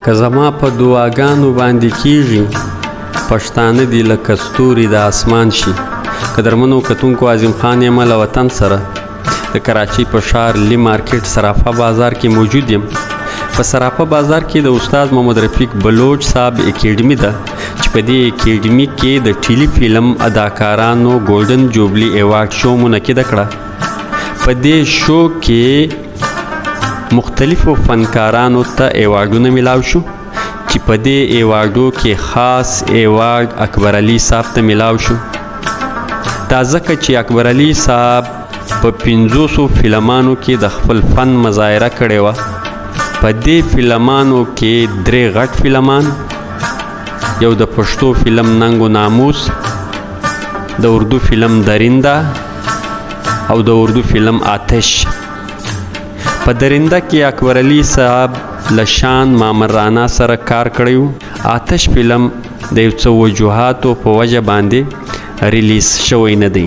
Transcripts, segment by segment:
که زما په دعاګانو باندې کیږي، پښتانه دي لکه ستوري د اسمان شي. قدرمنو کتونکو، عظیم خان یم له وطن سره د کراچۍ په ښار لی مارکیټ صرافه بازار کې موجود یم. په صرافه بازار کې د استاد محمد رفیق بلوچ صاحب اکیډمي ده چې په دې اکیډمي کې د ټیلی فلم اداکارانو ګولډن جوبلی ایوارډ شو منعقده کړه. په دې شو کې مختلفو فنکارانو ته ایوارډونه ملاو شو چې په دې ایوارډو کې خاص ایوارډ اکبر علي صاحب ته ملاو شو. دا ځکه چې اکبر علي صاحب په 500 فلمانو کې د خپل فن مظاهره کړې وه. په دې فلمانو کې درې غټ فلمان، یو د پښتو فلم ننګ و ناموس، د اردو فلم درنده او د اردو فلم آتش. په درنده کې اکبر علي صاحب له شان مامر رانا سره کار کړی و. آتش فلم د یو څه وجوهاتو په وجه باندې ریلیز شوی نه دی.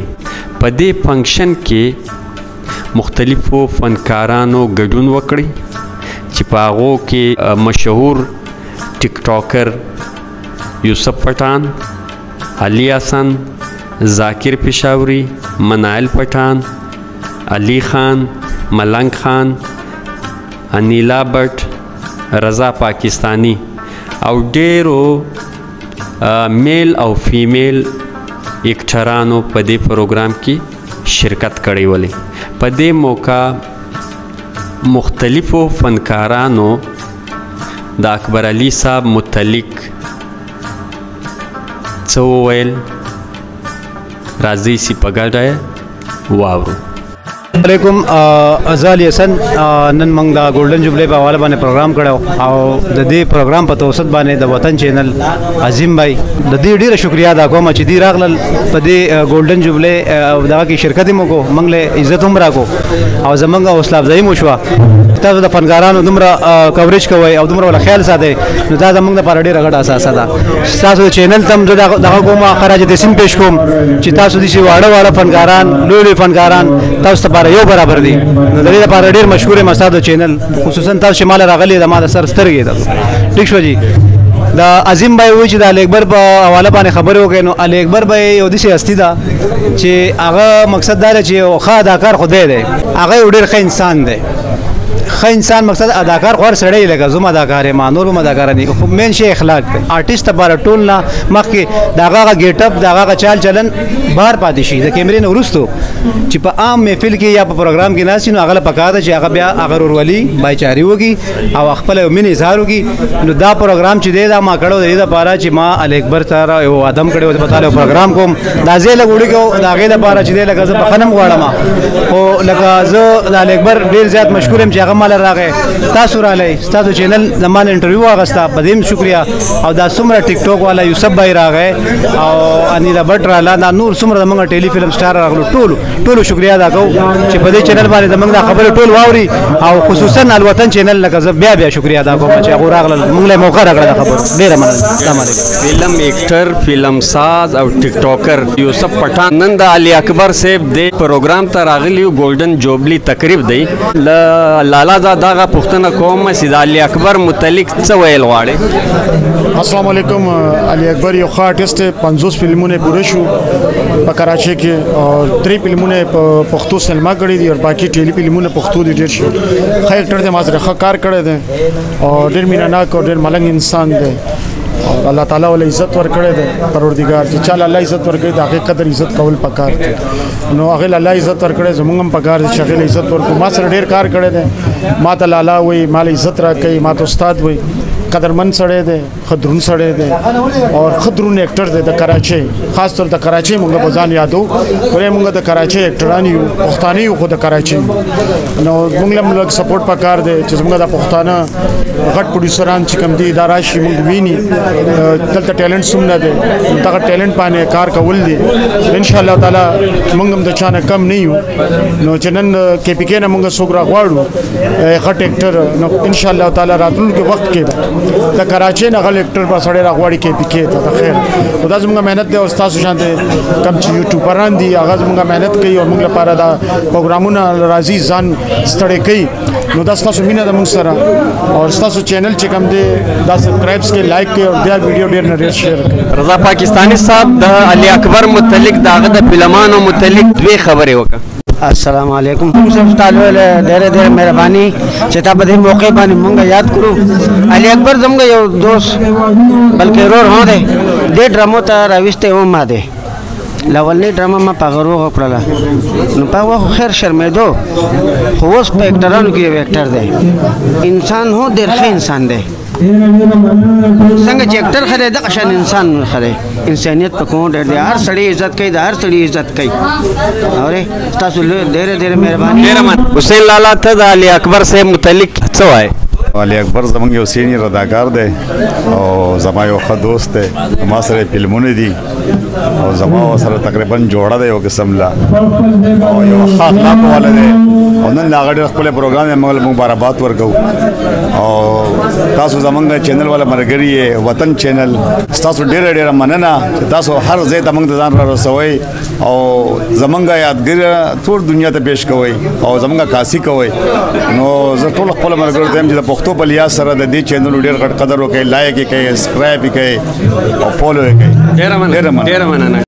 په دې فنکشن کې مختلفو فنکارانو ګډون وکړي چې په هغو کې مشهور ټیک ټاکر یوسف پټان، علي حسن، ذاکر پشاوري، منایل پټان، علي خان، ملنګ خان، انیلا بټ، رضا پاکستانی او ډیرو میل او فیمیل اکټرانو په دې پروګرام کې شرکت کړی ولې. په دې موقع مختلفو فنکارانو د اکبر علي صاحب متعلق څه وویل، راځئ چې په ګډه واورو. علیکم، ازال حسن. نن موږ د ګولډن جوبلی په حواله باندې پروګرام کړو او د دې پروګرام په توسط باندې د وطن چینل عظیم بھائی د دې ډیره شکریا ادا کوم چې دی راغلل په دې ګولډن جوبلی دغه کې شرکت مو کو، موږ له عزت هم راکو او زمونږ حوصله افزایي مو شوه. تاسو د فنکارانو دومره کوریج کوئ او دومره ولا خیال ساتئ، نو دا زمونږ لپاره ډیره غټه اساسه ده. تاسو چینل تم زه دغه کوم خراج تحسین پیش کوم چې تاسو دې واړه واړه فنکاران، لوی لوی فنکاران تاسو لپاره یو برابر دي. نو د دې لپاره ډیر مشهور یم تاسو چینل، خصوصا تاسو چې مال راغلي د ما د سر سترګې ده. ټیک شو جی. د عظیم بھائی وایي چې د علي اکبر په حواله باندې خبرې وکړي، نو علي اکبر بھائی یو داسې هستي ده چې هغه مقصد دا دی چې یو ښه اداکار خدای دی، هغه یو ډېر ښه انسان دی. ښه انسان مقصد اداکار خو هر سړی لکه زه هم اداکار یم، نور هم اداکار دي، خو مین شی اخلاق دی. آرټیست لپاره ټول نه مخکې د هغه هغه ګیټ اپ، د هغه هغه چال چلن بهر پاتې شي. د کیمرې نه وروسته چې په عام محفل کې یا په پروګرام کې ناست، نو هغه له پکار ده چې هغه بیا هغه ورورولي بایچاري وکړي او خپل یو مینې اظهار وکړي. نو دا پروګرام چې دی دا ما کړو د دې لپاره چې ما علي اکبر سره یو وعده هم کړې وه چې په تاله یو پروګرام کوم. دا زه لږ وړوکی د هغې لپاره چې دی لکه زه بخښنه هم غواړم، خو لکه زه د علي اکبر ډېر زیات مشکور یم چې هغه مال راغی، تاسو راغلی، ستاسو چینل زما نه انټرویو واغسته، په دې هم شکریه. او دا څومره ټیک ټاک والا یوسف بھائی راغی او انیلا بټ راغله، دا نور څومره زمونږ ټیلی فلم سټار راغلو، ټولو شکریه ادا کوو چې په دې چینل باندې زمونږ دا خبرې ټول واوري. او خصوصا الوطن چینل لکه زه بیا بیا شکریه ادا کوم چې هغه راغلل، مونږ له موقع راکړه د خبرو. ډېره مننه. السلام علیکم. فلم ایکټر، فلم ساز او ټیک ټاکر یوسف پټان نن د علي اکبر صاحب د پروګرام ته راغلی، ګولډن جوبلی تقریب دی. له لالا دا دغه پوښتنه کوم چې د علي اکبر متعلق څه ویل غواړي؟ السلام علیکم. علي اکبر یو ښه آرټیست دی، 50 فلمونه پوره شو په کراچۍ کې او درې فلمونه په پښتو سینما کړي دي او باقي ټیلی فلمونه پښتو دي. ډېر شي ښه اکټر دی، ما سره ښه کار کړی دی او ډېر مینه ناک او ډېر ملنګ انسان دی او الله تعالی ول عزت ورکړی دی. پروردګار چې چاله الله عزت ورکړي د هغې قدر عزت کول پکار دی. نو هغې له الله عزت ورکړی، زمونږ هم پکار دی چې هغې له عزت ورکړو. ما سره ډېر کار کړی دی، ما ته لالا وایي، ما له عزت راکوي، ما ته استاد وایي. قدرمن سړی دی، ښه درون سړی دی او ښه درون اکټر دی د کراچۍ، خاص طور د کراچۍ مونږ په ځان یادو، ولې مونږ د کراچۍ اکټران یو، پښتانه یو خو د کراچۍ. نو مونږ له لږ سپورټ پکار دی چې زمونږ د پښتانه غټ پروډوسران چې کوم دي دا راشي، مونږ ویني دلته ټیلنټ څومره دی، دغه ټیلنټ باندې کار کول دي. ان شاء الله تعالی مونږ هم د چا نه کم نه یو. نو چې نن کې پی کې نه مونږ څوک راغواړو غټ اکټر، نو ان شاء الله تعالی راتلونکي وخت کې د کراچۍ نه غل اکټر به سړی راغواړي کې پی کې ته د خیر. نو دا زموږ محنت دی او ستاسو شان دی کوم چې یوټیوبران دي هغه زموږ محنت کوي او موږ لپاره دا پروګرامونه راځي ځان ستړی کوي. نو دا ستاسو مینه ده موږ سره او ستاسو چینل چې کوم دی دا سبسکرایب کړئ، لایک کړئ او دا ویډیو ډېر نه ډېر شیر کړئ. رضا پاکستانی صاحب د علي اکبر متعلق د هغه د فلمانو متعلق دوې خبرې وکړه. السلام علیکم. سب تعالی ډېر ډېر مهرباني چې تا په دې موقع باندې مونږ یاد کړو. علي اکبر زموږ یو دوست بلکې ورور هم دی، دې ډرامو ته راویستی هم ما دی. لولنۍ ډرامه ما په هغه روغه کړله، نو په هغه وخت خیر شرمېدو، خو اوس په اکټرانو کې یو اکټر دی. انسان هو ډېر ښه انسان دی، څنګه چې اکټر ښه دی دغه شان انسان ښه دی. انسانیت په کوم ډېر دی، هر سړی عزت کوي، د هر سړي عزت کوي. اورې ستاسو ډېره ډېره مهرباني. ډېره مننه. حسین لالا ته د علي اکبر صاحب متعلق څه وایې؟ علي اکبر زمونږ یو سینیر اداکار دی او زما یو ښه دوست دی، ما سره فلمونه دي او زما سره تقریبا جوړه دی یو قسم له، او یو ښه اخلاق والا دی. او نن هغه ډېر خپل پروګرام یې موږ له مبارکباد ورکوو. او تاسو زمونږ چینل والا ملګري یې، وطن چینل، ستاسو ډېره ډېره مننه چې تاسو هر ځای ته موږ ته ځان را رسوئ او زمونږ یادګار ټول دنیا ته پیش کوئ او زمونږ عکاسي کوئ. نو زه ټول خپل ملګرو ته یم چې د پښتو په لحاظ سره د دې چینلو ډېر غټ قدر وکړئ، لایک یې کړئ، سبسکرایب یې کړئ او فالو یې کړئ. ډېره مننه. ډېره مننه.